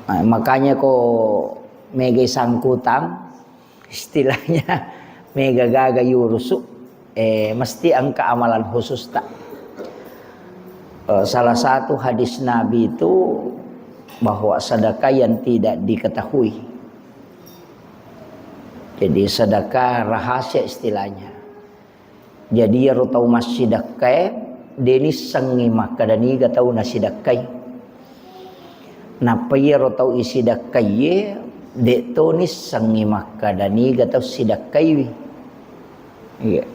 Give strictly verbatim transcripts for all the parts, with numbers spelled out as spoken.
Nah, makanya ko megai sangkutang, istilahnya mega gaga yurusu, eh, mesti engka amalan khusus ta. Eh, salah satu hadis Nabi itu bahwa sedekah yang tidak diketahui. Jadi sedekah rahasia istilahnya. Jadi iyaro tau massidekkae, de nissengngi makkeda niga tau nasidekkai. Nappa iyaro tau isidekkaiye, de to nissengngi makkeda niga tau sidekkaiwi. Iya.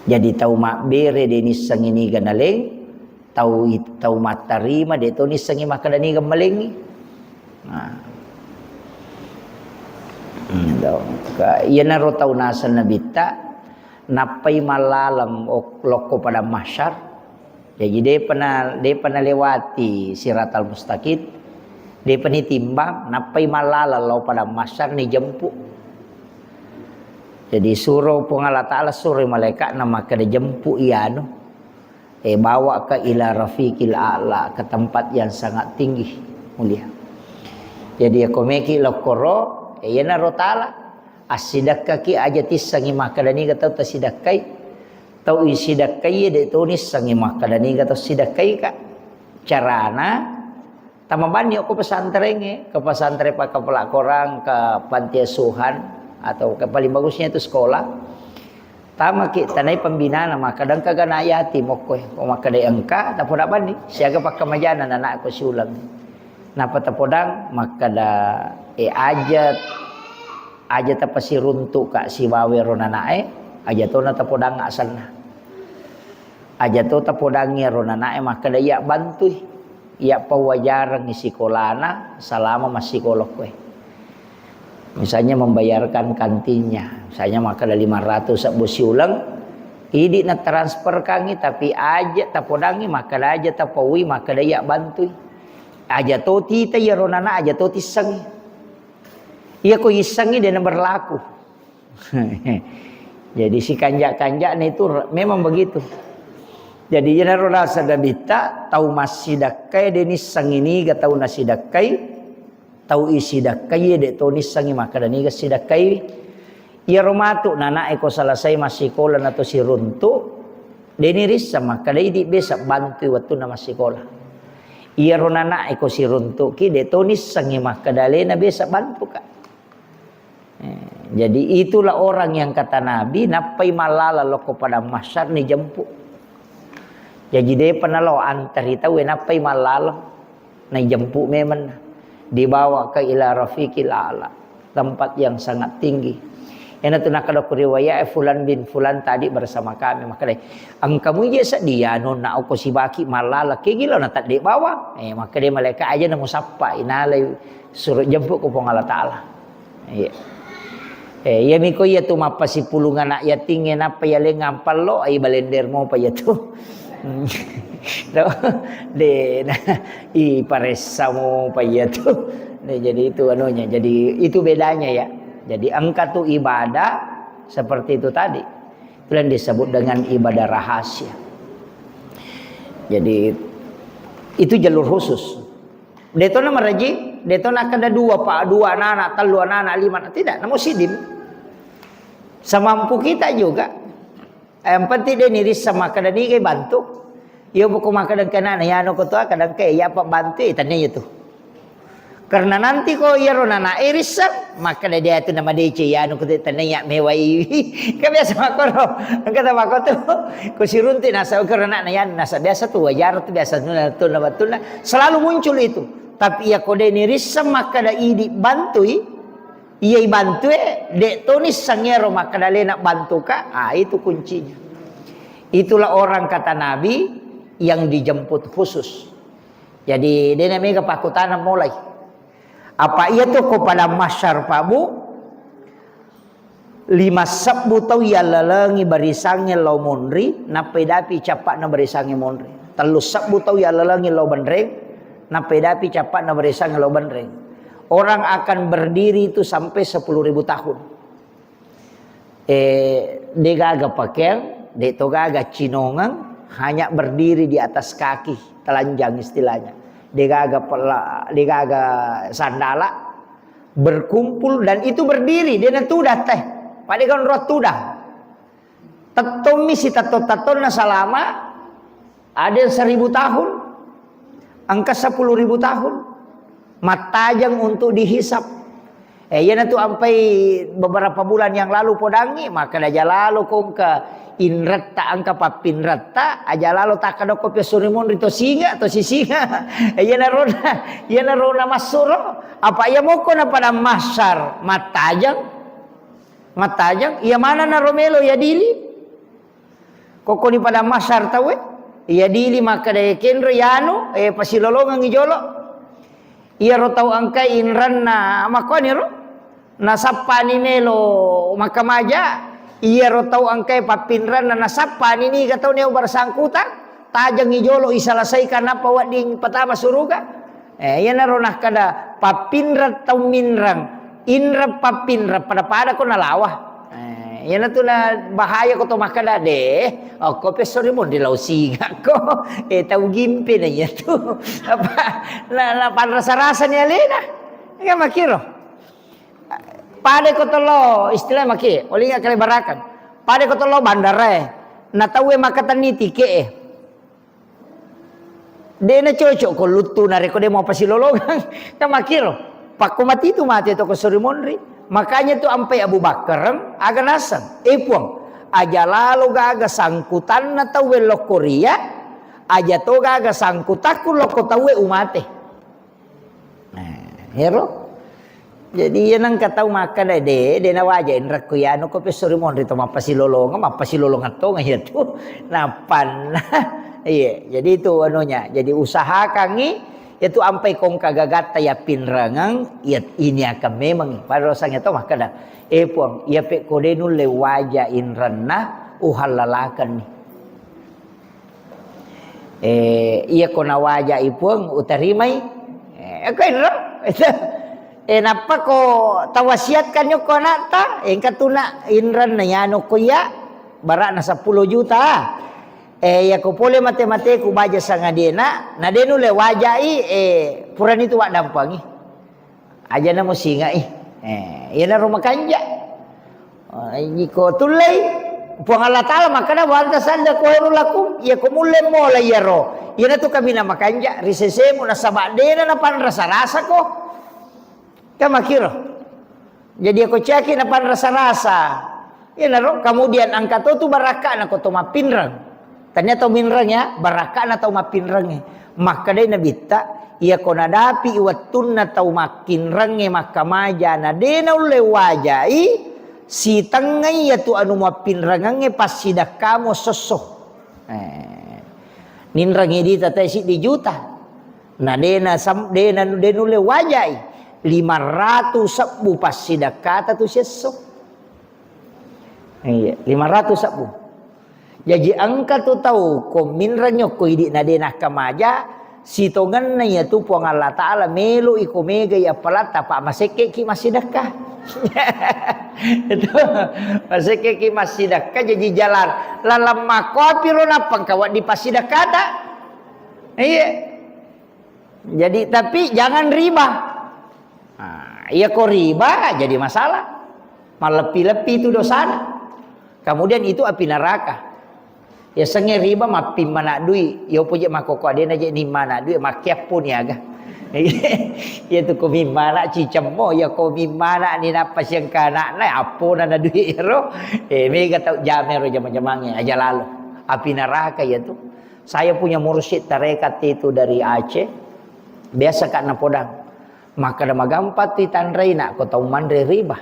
Jadi tau mabbere de nissengngi niga naleng, tau, tau mattarima de to nissengngi makkeda niga malengngi. Nah. Hmm, tau. Ka-, iyanaro tau naseng Nabitta, nappai mallaleng ok-, lokko padang mahsyar. Jaji depa na, depa nalewati siratal mustaqim, depa nitimbang, nappai mallaleng lao padang mahsyar nijempu. Jadi suro Puang Allah Ta'ala, suroi malaika'na makkeda, "Jempu iyanu." Eh, bawa ke ila rafiqil a'la, ke tempat yang sangat tinggi, mulia. Jadi, ya, ko meki lokkoro, eh, iyanaro tala, assidekkaki aja tissengi makkeda niga tau tasidekkai, tau isidekkai, de to nissengi makkeda niga tau sidekkai ka. Carana, tamabanni okko pesantrengnge, ke pesantren pakkapala korang, ke panti asuhan, atau ke paling bagusnya itu sekolah. Tamaki tanai pembinana, makkeda engka ga anak yatim okko, ko makkeda engka, tapoda banni, siaga pakkamajana anakku siuleng. Napa tapodang, makkeda, eh, aja, aja tapasiruntuka sibawa ero nanae, aja tona tapodang asenna. Aja to tapodangngi ero nanae makkeda, "Iya bantui, iya pawajarengngi sikolana selama massikola koe." Misalnya membayarkan kantinnya, misalnya makkeda lima ratus sebbu siuleng, idi natransferkangngi, tapi aja tapodangngi makkeda, aja tapaui makkeda, "Iya bantui." Aja to tita iyaro nana, aja to tissengngi. Iya ko issengngi de na berlaku. Jadi si kanja-kanjana itu re-, memang begitu. Jadi iyanaro naseng Nabitta, tau massidekkai de nissengngi niga tau nasidekkai, tau isidekkai de to nissengngi makkeda niga sidekkai. Iyaro matu nanae ko selesai massikola nato siruntu, de nirisseng makkeda idi besa bantui wettunna massikola. Iyaro nanae ko siruntuki de to nissengngi makkeda alena besa bantuka. Eh, jadi itulah orang yang kata Nabi, nappai mallaleng lokko padang mahsyar nijempu. Jaji depa nalo antari tauwe, nappai mallaleng, naijempu memang. Dibawa ke ila rafiqil a'la, tempat yang sangat tinggi. Ena tu nakkeda ku riwayat, eh, Fulan bin Fulan tadi bersama kami. Makkeda, "Engka muje sedia nonna okko sibaki mallaleng, kegi lo natadde bawang." Eh, makkeda malaikat, "Aja namusappa, inalai suruh jemput ku Puang Allah Ta'ala." Iya. Eh, iya miko iya tu mappasipulung anak yatingnge nappa yaleng ampallo, ai balender mopa iya tu. To, de, na, i paressa mopa iya tu. Nah, jadi itu anunya. Jadi itu bedanya ya. Jadi engka tu ibadah seperti itu tadi. Itu yang disebut dengan ibadah rahasia. Jadi itu jalur khusus. Detona maraji, detona kada dua, pa, dua anak, tellu anak, lima anak, tidak, namo sidin. Semampu kita juga. Yang penting de nirissa makkeda niga bantu. Iyo buku makkeda kena na yano ko tua kadang ke ya apa bantu, eh, tanya itu. Karena nanti ko iyaro nana irissa, makkeda dia tu nama D C yano ko tanya mewai. Kan biasa makoro. Engka ta makotu. Ko sirunti nasa karena na yano nasa biasa tu wajar tu biasa tu na tu na batuna. Selalu muncul itu. Tapi iya ko de nirissa makkeda idi bantui, iya ibantue, de toni sangero makkeda lena bantuka. Ah, itu kuncinya. Itulah orang kata Nabi yang dijemput khusus. Jadi, dena mega pakkutana mulai. Apa iya tu ko pada masyar Pak Bu, lima sebbu tau yallalengi barisangnge lao monri, nappai dapi cappa'na barisangnge monri. Tellu sebbu tau yallalengi lao benreng, nappai dapi cappa'na barisangnge lao benreng. Orang akan berdiri itu sampai sepuluh ribu tahun. Eh, de gaga pakeang, de to gaga cinongang, hanya berdiri di atas kaki, telanjang istilahnya. Degaga pela-, degaga sandala, berkumpul dan itu berdiri, de natuda teh. Pada kan roh tuda. Tettommi sitetto-tettonna selama ada yang seribu tahun, engka sepuluh ribu tahun. Mattajeng untuk dihisap. Eh, iyanatu ampai beberapa bulan yang lalu podangngi, makkeda aja lalo ko engka inretta, engka pappinretta, aja lalo takkadokko pia suri monri to singa, to sisinga. Eh, iyanaro na, iyanaro na massuro. Apa iya mokko na padang mahsyar mattajeng? Mattajeng, iya manenna ro melo iya dili? Kokkoni padang mahsyar tauwe, iya dili makkeda kenro yanu, eh, pasilolongengngi jolo. Iyaro tau engkai inranna makkuaniro, nasappani melo makkamaja, iyaro tau engkai pappinranna nasappani niga tau neo bersangkutan, tajengngi jolo iselesaikan nappa wedding patama suruga. Eh, iyanaro nakkeda pappinreng tau minreng, inreng pappinreng, pada-pada ko nalawa. Eh, iyanatu na bahaya ko to makkeda, "Deh, okko pesso ri monri lao singa ko." Eh, tau gimpe na iyatu. Apa, na, na panrasa-rasa ni alena. Kan makkiro. Pada ko tolo, istilah maki, olinga kale barakan. Pada ko tolo bandarae. Na tauwe makkatenni tike'e. De na cocok ko luttu narekko de mau pasilolongang. Kan makkiro. Pakko mati tu mate to ko sori monri. Makanya tu ampai Abu Bakar, aga naseng. Eh, Puang, aja lalo gaga sangkutanna tauwe lokko ria, aja to gaga sangkutakku lokko tauwe umate. Nah, ero. Jadi, iya nengka tau makkeda, "De, de nawaja inrekku iyanu ko pesso ri monri to mappasilolongeng, mappasilolongeng tonga iyatu." Nappanna. Iya, jadi itu anunya. Jadi usahakangngi, itu ampai kongka gagatta ya pinrengeng, ya ini akan memang. Pada rasanya to makkeda, "Eh, Puang, iya pekko de nulle waja inrenna, uhallalakenni." Eh, iya ko nawajai Puang, utarimai. Eh, ko inro. Eh, nappa ko tawasiatkan yokko anakta, engka tuna inranna yano ko iya, bara'na seppulo juta. Eh, iya ko pole mate-mateku baja sangadena, na de nulle wajai, eh, purani tu waddampangi. Aja na musingai. Eh, iyanaro makanja. Eh, iko tullei. Puang Allah Ta'ala makkeda, "Wa anta saddaku khairul lakum." Iya ko mulle mola iyaro. Iyanatu kaminang makanja ri sesemu nasaba dena napanrasa-rasa ko. Kan makkiro. Jadi ako caki napanrasa-rasa. Iyanaro, kemudian engka to tu barakka'na ko to mappinreng. Tania to minreng ya, barakka'na to mappinrengnge. Makkedai Nabitta, iya ko nadapi wettunna tau makkinrengnge makkamaja na de naulle wajai, sitengngai iya tu anu mappinrengengnge passidakkamu sosso. Eh, ninrengngi dita tau siddi juta. Na de na sam-, de na, de nulle wajai. Lima ratu sebbu passidakkata tu siesso. Iya, lima ratu sebbu. Jaji engka tu tau ko minreng yokko idi na de nakkamaja, sitongenna iya tu Puang Allah Ta'ala melo iko mega iya palatta pa masekke ki massidakka. Itu masekke ki massidakka jaji jalan lalang makkopi ro nappa engka waddi passidakkata. Iya. Jadi, tapi jangan riba. Nah, iya ko riba jadi masalah. Malleppi-leppi itu dosana. Kemudian itu api neraka. Ya sengnge riba mappimmana dui. Ya opo je makkoko adena je nimmana dui, makkiappo ni aga. Ya tu ko mimmana cicemmo, ya ko mimmana ni nappa siangka anakna, appona na dui ero. Eh, mega tau jame ro jama-jamange, aja lalo. Api neraka ya tu. Saya punya mursyid tarekat itu dari Aceh, biasa ka napodang, makkeda, "Magampang tu itanrei nak ko tau manre riba.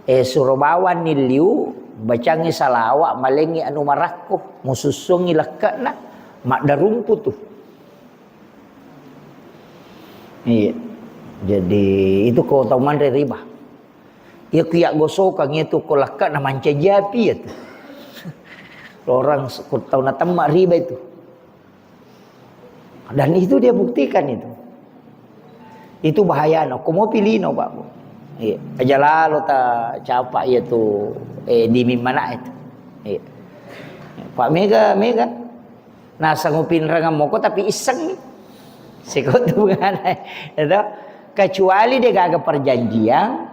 Eh, suro bawanni liu, bacangi salawa, malengi anu marakko, musussungi lekke'na, maddarumpu tu." Iya. Jadi, itu ko tau manre riba. Iya ku iya gosokang iya tu ko lekke'na mancaji api iya tu. Orang s-, ko tau natemma riba itu. Dan itu dia buktikan itu. Itu bahayana. Ko mopi lino, Pak, Bu. Iya. Aja lalo ta capa iya tu, eh, di mimmana itu. Iya. Pak, mega, mega. Nasang upinrengeng moko tapi issengngi. Sikotu bungana, ya toh? Kecuali de' gaga perjanjian,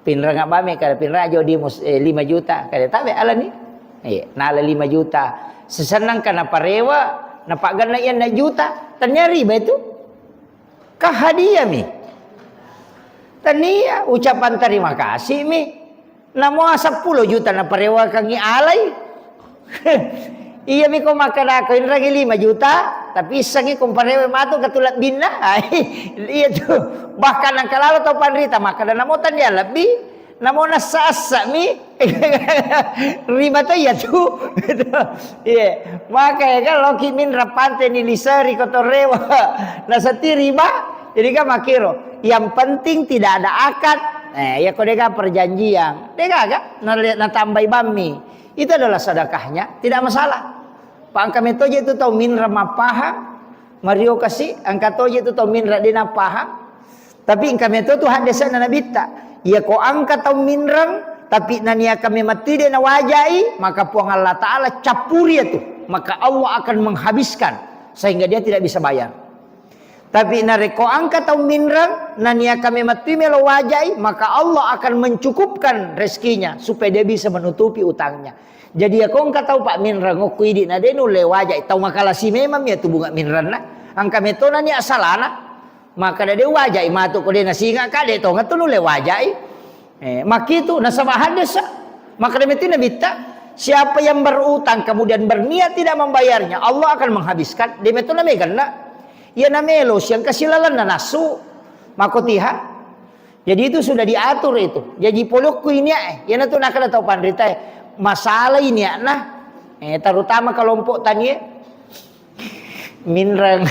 pinreng abame kada pinreng aja di mus-, eh, lima juta, kada tabe alani. Iya, nala lima juta. Sesennang kana parewa, napagganna iya enam juta. Tania riba itu. Ka hadiah mi. Tania ucapan terima kasih mi. Namo seppulo juta naparewakangngi alai. Iya mi ko makkadako inrangi lima juta, tapi issengngi ko parewe matu katu lebbinna. Iya tu. Bahkan engka lalo tau panrita makkada namo tania lebbi, namo nassa-assa mi. Riba to iya tu. Iya. Maka ya kan loki minra pante ni liseri ko torewa. Nasati riba. Jadi kan makiro. Yang penting tidak ada akad. Eh, ya ko dega perjanjian. Dega ga? Nale-, natambai bammi. Itu adalah sedekahnya, tidak masalah. Pa engka metoje itu tau minra mappahang, mario kasi, engka toje itu tau minra de' napahang. Tapi engka meto tu haddese'na nabitta. Iya ko engka tau minreng, tapi naniaka memetti de' nawajai, maka Puang Allah Ta'ala cappuri itu. Maka Allah akan menghabiskan sehingga dia tidak bisa bayar. Tapi narekko engka tau minreng, naniaka memettui melo wajai, maka Allah akan mencukupkan rezekinya supaya dia bisa menutupi utangnya. Jadi, ya ko engka tau pak minreng okko idi na de' nulle wajai, tau makalasi memang ya tu bunga minrenna. Engka metona ni asalana, maka de' wajai matu ko de' nasinga ka de' tonga tu nulle wajai. Eh, makkitu nasaba haddesa. Makkeda metti Nabitta, siapa yang berutang kemudian berniat tidak membayarnya, Allah akan menghabiskan. De' metto nameganna. Iya namelo siang kasilalanna nasu. Makotiha. Jadi itu sudah diatur itu. Jadi polokku ini eh. Yana tu nakada tau panrita eh. Masalah ini nah. Eh, terutama kelompok tani eh. Minreng,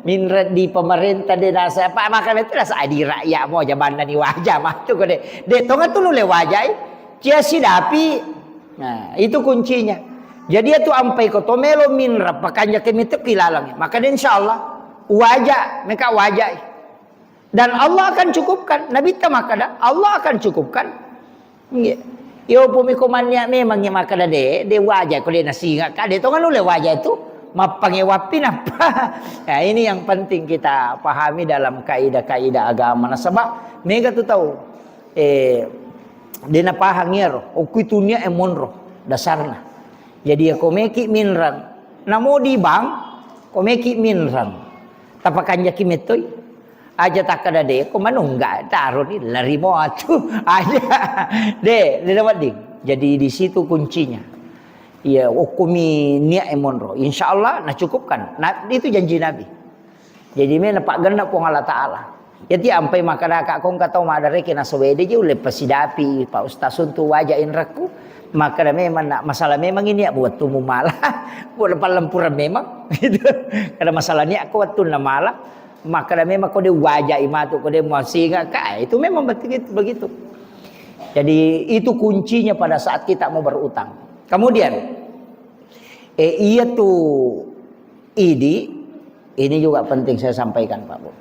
minreng di pemerintah de' nasa apa, makanya itu nasa adi rakyat mo jabanna ni wajah matu ko de'. De' tonga tu nulle wajai, cia sidapi. Nah, itu kuncinya. Jadi itu ampai ko to melo minreng, pakanja ke mitu kilalang. Maka de' insya Allah, wajah, mereka wajai. Dan Allah akan cukupkan. Nabitta makkada, Allah akan cukupkan. Nggih. Yo pumi ko mannia memang ya makkada de', de' wajai ko de' nasinga ka de' tonga nulle wajai tu. Mappangewappi nappa. Nah, ini yang penting kita pahami dalam kaidah-kaidah agama. Nasaba mega tu tau, eh, de' napahang iyaro. Okku itu nia e monro dasarna. Jadi ya ko meki minreng. Namo di bank, ko meki minreng. Tapakanjaki mettoi. Aja takkada de' ko manungga taroni lari mo atu. Aja. De', de' wedding. Jadi di situ kuncinya. Iya, okkumi niat e monro. Insya Allah nacukupkan. Nah, itu janji Nabi. Jadi me napaggenna Puang Allah Ta'ala. Jadi ampai makkada ka ko engka tau madareke nasawede je ulle pasidapi Pak Ustaz untuk wajah inrakku. Makkada memang nak masalah memang ini ya buat tumu malah. Buat palempureng memang. Gitu. Kada masalah niat ko wettunna malah. Makkada memang ko de' wajai matu, ko de' muasinga ka, itu memang betul begitu. Jadi itu kuncinya pada saat kita mau berutang. Kemudian, eh, iya tu idi, ini juga penting saya sampaikan Pak Bu.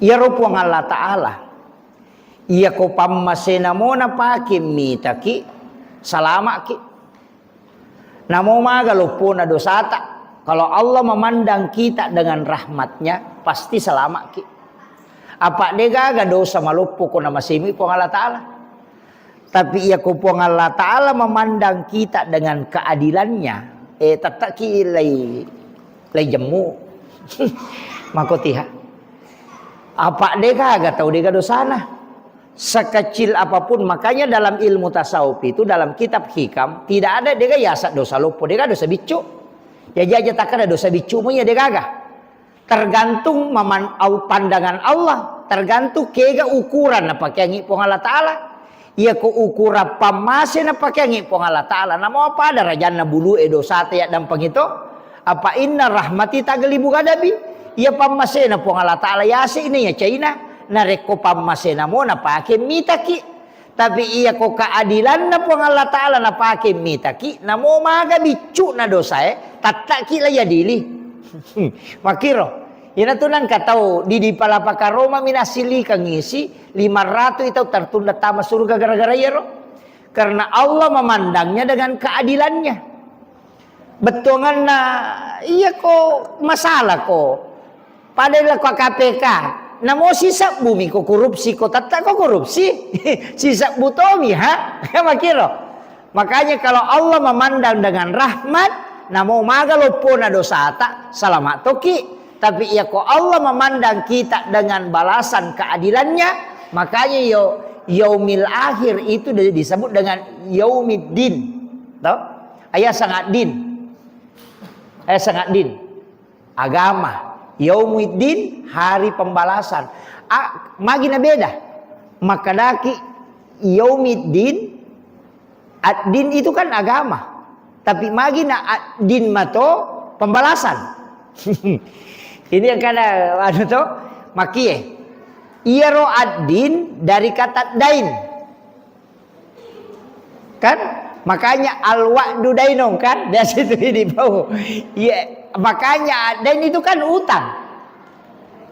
Iya ro Puang Allah Ta'ala, iya ko pammasena mo napake mitaki, salamaki. Namo maga loppona dosata. Kalau Allah memandang kita dengan rahmatnya, pasti selamat ki. Apa de' gaga dosa maloppo ko namasemi Puang Allah Ta'ala. Tapi iya ko Puang Allah Ta'ala memandang kita dengan keadilannya, eh, tettaki lai, lai jemmu. Makotiha. Apa de' gaga tau de' gaga dosana. Sekecil apapun, makanya dalam ilmu tasawuf itu, dalam kitab Hikam, tidak ada de' gaga yasa dosa loppo, de' gaga dosa biccu. Ya, jaja takkada dosa biccu mu ya de' gaga. Tergantung maman-, au-, pandangan Allah, tergantung kega ukuran napakeangi Puang Allah Ta'ala. Iya ko ukuran pammase napakeangi Puang Allah Ta'ala, namo apa ada rajanna bulu e dosa te ya dampang itu? Apa inna rahmati taglibu ghadabi? Iya pammasena Puang Allah Ta'ala yase ini ya China. Narekko pammasena mo napake mitaki. Tapi iya ko keadilanna Puang Allah Ta'ala napake mitaki, namo maga biccu na dosae, tattaki la yadili. Makiro. Ina tu nangka tau di, di palapaka Roma minasilikan ngisi, lima ratus itu tertunda tama surga gara-gara iyaro. Karena Allah memandangnya dengan keadilannya. Bettuanganna, iya ko masalah ko. Pada lako K P K, namo sisebbu mi ko korupsi, ko tetta ko korupsi. Sisebbu tomi, ha? Makiro. Makanya kalau Allah memandang dengan rahmat, namo maga loppona dosata, selamat toki. Tapi iya ko Allah memandang kita dengan balasan keadilannya, makanya yo yaumil akhir itu di-, disebut dengan yaumiddin. Toh? Ayat sangat din. Ayat sangat din. Agama. Yaumiddin, hari pembalasan. A, magi na beda. Makadaki yaumiddin, ad-din itu kan agama. Tapi magi na ad-din mato pembalasan. Ini yang kada anu to, makie. Iyaro ad-din dari kata dain. Kan? Makanya al-wa'du dainun kan? Biasa itu ini bau. Iya, makanya dain itu kan utang.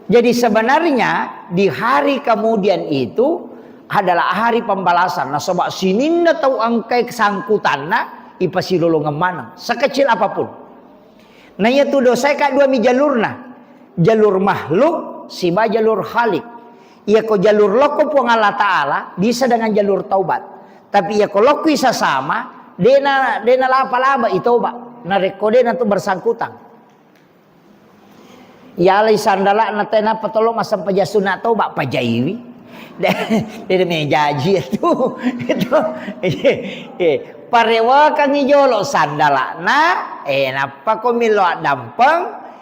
Jadi sebenarnya di hari kemudian itu adalah hari pembalasan. Nasaba sininna tau engkai kesangkutanna ipasilolongeng maneng, sekecil apapun. Na iya tu dosae ka dua mi jalurna. Jalur makhluk siba jalur Khalik. Iya ko jalur lokko Puang Allah Ta'ala bisa dengan jalur taubat. Tapi iya ko lokko i sasama, dena, dena lapa-laba i toba. Narekko dena tu bersangkutan. Yalai sandala'na tena patolo massempajang sunna toba, pajaiwi. Dede mejaji itu. Itu. Iya. Parewakangngi jolo sandala'na, eh, nappa ko millo addampeng,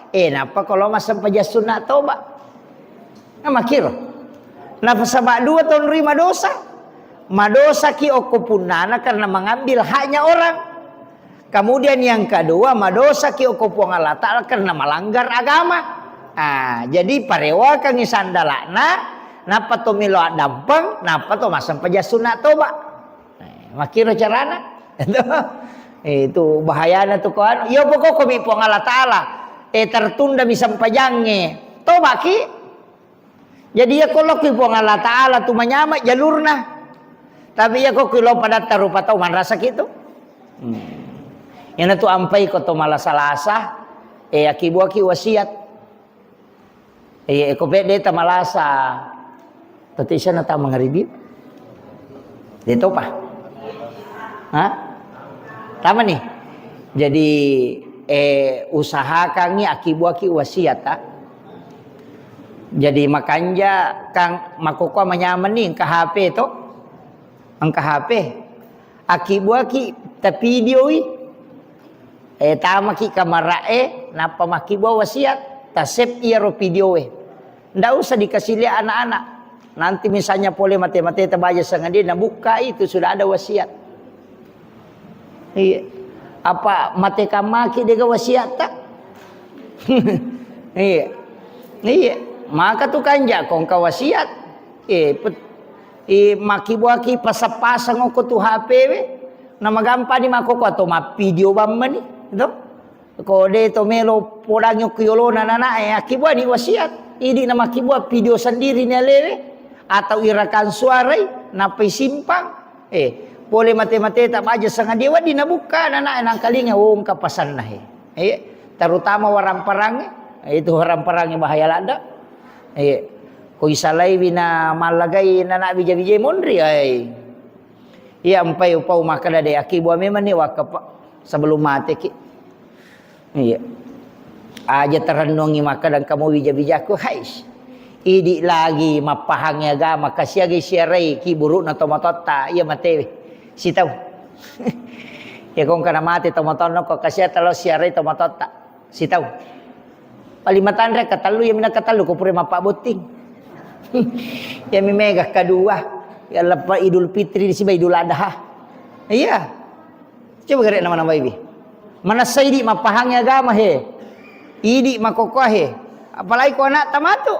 eh, nappa ko lo massempajang sunna toba. Nah, makkiro. Nasaba dua tonri madosa. Madosaki okko punnana karena mengambil haknya orang. Kemudian yang kedua, madosaki okko Puang Allah Ta'ala karena melanggar agama. Ah, jadi parewakangngi sandala'na, nappa to melo addampeng, nappa to massempajang sunna toba. Eh, makkiro carana. Itu bahayana tu ko anu. Iya pokokko mi Puang Allah Ta'ala. Eh, tertunda mi sempajangnge. Tobaki. Jadi iya ko lokki Puang Allah Ta'ala tu manyama jalurna. Tapi iya ko ki lo padatta rupa tau manrasaki tu. Hmm. Iyana tu ampai ko to malasa-lasa, eh, akibuaki wasiat. Eh, ko pede ta malasa. Tati sana ta mangaribi. De topa. Ha? Tama ni. Jadi, eh, usahakangngi akibuaki wasiat, ah. Jadi makanja kang makkokkoe manyameng ni engka H P to. Engka H P. Akibuaki tapidioi. Eh, tamaki kamara'e, nappa makkibua wasiat. Ta-save iyaro videoe. Ndak usah dikasih lihat anak-anak. Nanti misalnya pole mate-mate tabaja sengadia, nabukka itu sudah ada wasiat. Iya. Apa mate kamaki dega wasiatta? Iya. Iya. Maka tu kanja kongka wasiat. Eh, pet-, eh, makibuaki pasang-pasang oko tu H P we. Namagampani makkokkoe atau mappidio bammani, gitu. Ko de to melo podangi okko yolona nanae, akkibuani wasiat. Idi namakkibua video sendiri ni alewe atau irakang suarai nappai simpang. Eh, pole mate-mate ta baja sengadia wedding nabukka nanae nangkalinga, oh, engka pasanna he. Eh, terutama warang parangnge, eh, itu warang parangnge bahaya ladda. Eh, ko isalaiwi na mallagai nana bija-bijai monri ai. Iya, empai upau makkeda de, akibua memang ni wakka, Pak, sebelum mateki. Iya. Aja terennungi makkeda engka mo wija-wijaku, hais. Idi lagi mappahangi agama, kasiagai siarai ki burukna tomatoatta, iya matewe. Sitau. Ya kongkana mate tomatoanna ko kasia talo siarai tomatoatta. Sitau. Paling matanre katellu, iya minang katellu ko pura mappabbotting. Iya mi mega kedua. Ya lepa Idul Fitri siba Idul Adha. Iya. Coba gare nama-nama ibi. Manessa idi mappahangi agama he. Idi makkokkoe he. Apalagi ko anak tamatu.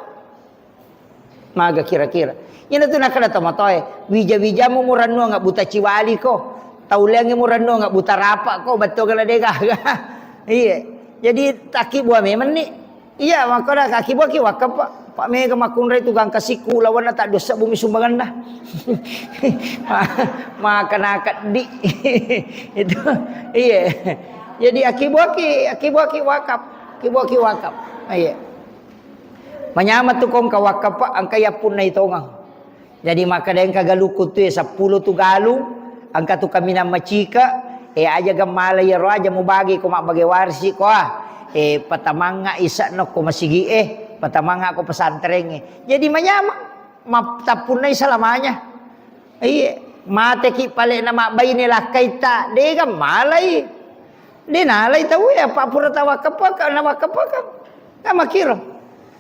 Maga kira-kira. Iyana tu nakkeda tomatoae, wija-wijamu murennuang buta ciwali ko. Tauleangngi murennuang buta rapa ko, bettu gala degaga. Iya. Jadi takkibua memang ni. Iya, makkeda kakkibuaki wakka, Pak. Pak mega makkunrai tu gangka sikku lawanna tak dosa bumi sumbanganna. Ma-, maka nakeddi. Itu. Iya. Jadi akibuaki, akibuaki wakaf. Akibuaki wakaf. Iya. Manyameng tu ko engka wakkape, engka yappunnai tongeng. Jadi makkeda engka galukku tu, e, seppulo tu galung, engka tu kaminang macike, e, aja gemmala iyaro aja mubage ko mabbage warisi ko, ah. E, patamangnga ise'no ko masigi e, patamangnga ko pesantren e. Jadi manyameng, map-, tappunnai selamanya. Iya, mateki pale na mabbaine lakkaitta, de gammalai. De nalai tau e, apa pura tawakkapaka, nawakkapaka. Kan makkiro.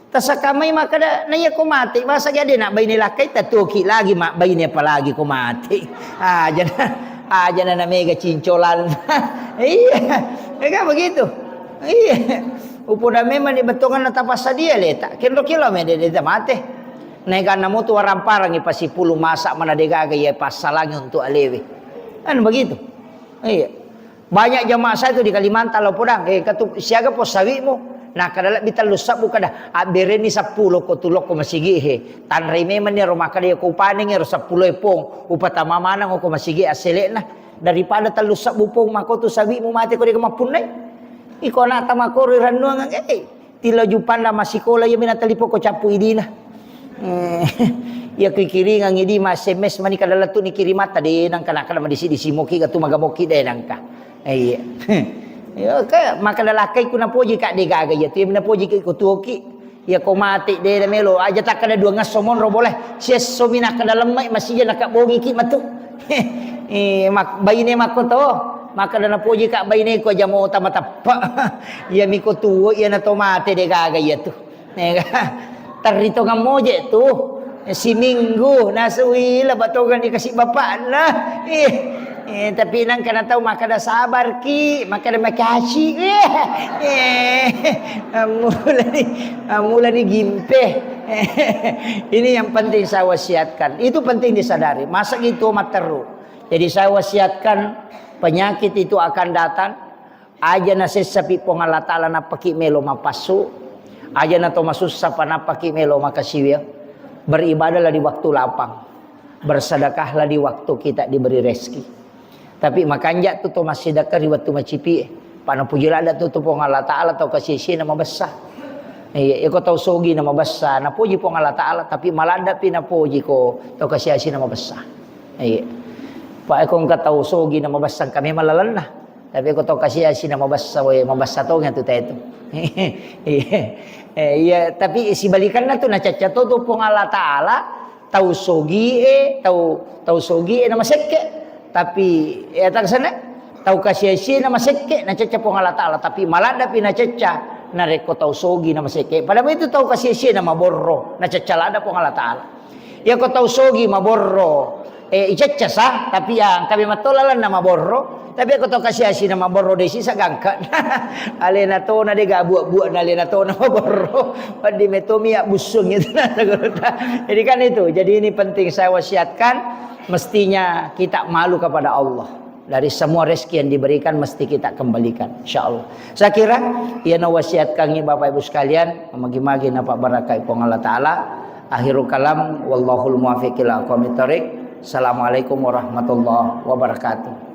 Tasakamai makkeda, na iya ko mate, masa ga de nabbaine lakkaitta, tuoki lagi mabbaine apalagi ko mate. Ajana, ajana na mega cincolan. Iya, ya kan begitu. Iya. Upoda memang di betongan na tapassadia leta. Kenro kilo me de, de mate. Naeganna motu waramparangngi pasipulung masa mana de gaga iya passalangi untuk alewe. Kan begitu. Iya. Banyak jamaah saya itu di Kalimantan lo podang, eh, katu siaga pos sawimu. Nah, kada lebbi tellu sebbu kada, abbereni seppulo ko tulokko masigi he. Tanrai memang ni ro makkeda ko upaneng ro seppulo e pong, upatama maneng ko masigi asselekna. Daripada tellu sebbu pong mako tu sawimu mate ko de ga mappunnai. Iko anak tamakoro rennuang, eh, Tilo jupanna massikola, iya mina talipo ko cappu idina. Eh, iya kikiringang idi ma S M S mani kada lettu ni kirimatta de nangka, nangka madisi-disi moki gatu magamoki de nangka. Eh, iya. Iya, ka, makkeda lakkai ku napoji ka de gaga iya tu, iya napoji ki ko tuoki. Iya ko mate de na melo, aja takkeda dua ngesso monro boleh. Siesso mi nakkeda lemme masija nakabbongi ki matu. Eh, mak-, baine makko to, makkeda napoji ka baine ko aja mota mateppe. Iya miko tuo, iya na to mate de gaga iya tu. Nega, terri tongang moje tu. Siminggu, nasui laba tongang dikasih bapakna. Eh, eh, tapi nangka na tau makkeda sabar ki, makkeda makasih. Eh, eh, ammulani, ammulani gimpe. Ini yang penting saya wasiatkan. Itu penting disadari. Masa gitu matteru. Jadi saya wasiatkan, penyakit itu akan datang. Aja nasessapi Puang Allah Ta'ala nappaki melo mapassu. Aja na to masussa pa nappaki melo makasiwia. Beribadahlah di waktu lapang. Bersedekahlah di waktu kita diberi rezeki. Tapi makanja tu to massidekka ri wettu macipi e. Pa napuji ladda tu, tu Puang Allah Ta'ala tau kasi-asi na mabessa. Iya, iko tau sogi na mabessa, napuji Puang Allah Ta'ala, tapi maladda pi napuji ko tau kasi-asi na mabessa. Iya. Pa iko engka tau sogi na mabessa, engka memang lalenna. Tapi ko tau kasi-asi na mabessa, we, mabessa tongeng tu tau tu. Iya. Eh, iya, tapi sibalikanna tu nacacca to tu Puang Allah Ta'ala, tau sogi e, tau, tau sogi e na masekke. Tapi, eh, tak sana, tau kasi-asi na masekke, nacacca Puang Allah Ta'ala. Tapi maladda pi nacacca, narekko tau sogi na masekke. Padahal itu tau kasi-asi na maborro, nacacca ladda Puang Allah Ta'ala. Iya ko tau sogi maborro, eh, icacca sa, tapi ya engka memang to lalenna maborro, tapi ko tau kasi-asi na maborro de sisa gangka. Alena tona de ga buak-buak na alena tona maborro. Paddi metomi ya busung itu na. Jadi kan itu, jadi ini penting saya wasiatkan, mestinya kita malu kepada Allah. Dari semua rezeki yang diberikan mesti kita kembalikan, insya Allah. Saya kira, iya na wasiatkangi Bapak Ibu sekalian, magi-magi napabbarakai Puang Allah Ta'ala. Akhirul kalam, wallahul muwaffiq ila aqwamit thariq. Assalamualaikum warahmatullahi wabarakatuh.